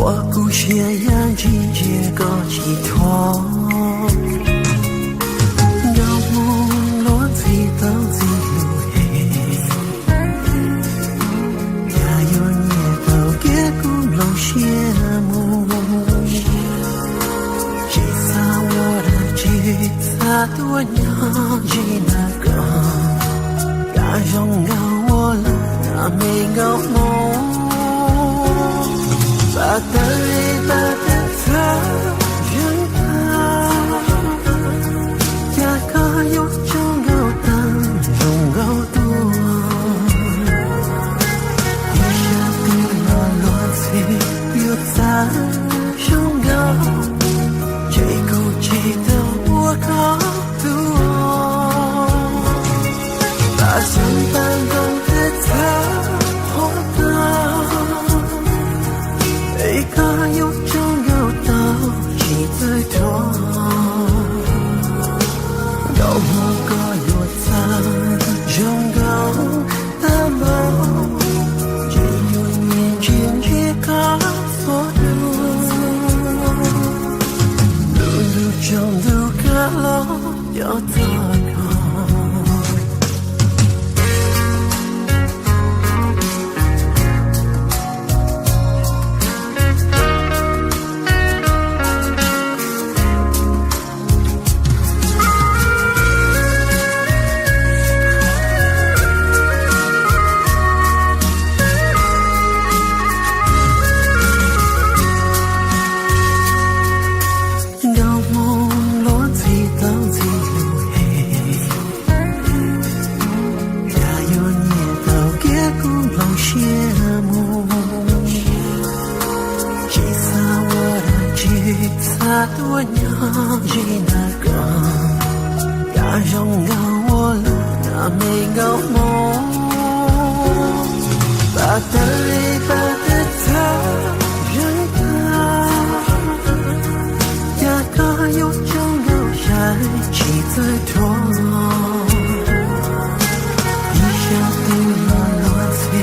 Ua kuv siab yam ntsis ntsia koj tsis thuam, nkauj hmoob luag ntxhi tau ntxhi lus es, cas yuav nyiam tau kiag kuv nplooj siab mus. Tsis xav ua dab tsi, xav tuaj nyob ntsib ntawm koj, cas zoo nkauj ua luaj me nkauj hmoob. Pab tawg li pab twb txhawj zeeg tag, cas koj yuav tsaug nkauj tag zoo nkauj dua. Ib sab twg los luag ntxhi yuav txawj zoo nkauj, ces kuv tsis tau ua koj tus. Pab xyoob pab ntoo twb txhawj qhuav tag, es koj yuav tsaug nkauj tau tsis txawj thuam. Nkauj hmoob koj yuav txawj zoo nkauj tag npaum, ces yuav nyiam ntsia ntsia koj txhua hnub. Ntuj ntuj tsaus ntuj kab los cov txog koj. Nkauj hmoob luag ntxhi tau ntxhi lus es, cas yuav nyiam tau kiag kuv nplooj siab mus. Tsis xav ua dab tsi, xav tuaj nyob ntsib ntawm koj, cas zoo nkauj ua luaj me nkauj hmoob. Pab tawg li pab twb txhawj zeeg tag, cas koj yuav tsaug nkauj sai tsis txawj thuam. Ib sab twg los luag ntxhi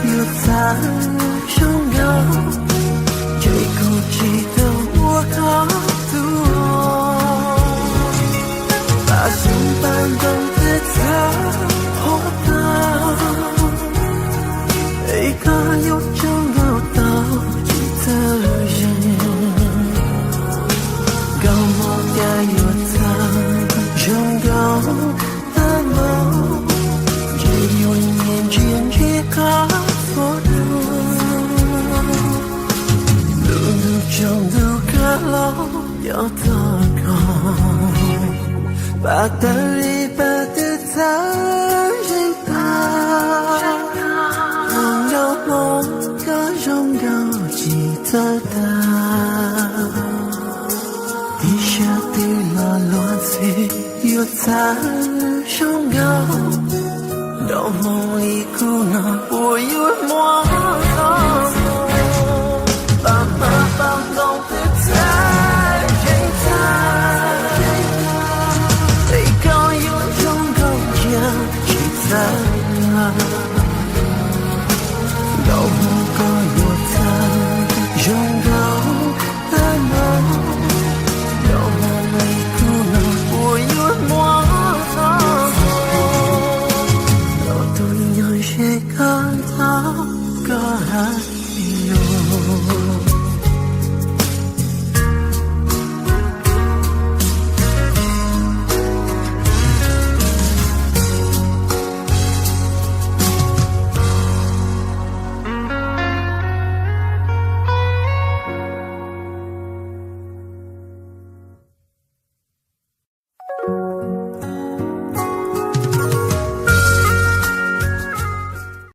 yuav txawj zoo nkauj, ces kuv tsis tau ua koj tus. Pab xyoob pab ntoo twb txhawj qhuav tag, es koj yuav tsaug nkauj tau tsis txawj zeeg. Nkauj hmoob cas yuav txawj zoo nkauj tag npaum, ces yuav nyiam ntsia ntsia koj txhua hnub. Ntuj ntuj tsaus ntuj kab los cov txog koj, pab tawg li pab twb txhawj zeeg tag. Nkauj hmoob koj zoo nkauj tsis txawj tag, ib sab twg los luag ntxhi yuav txawj zoo nkauj. Nkauj hmoob li kuv no puas yuav muaj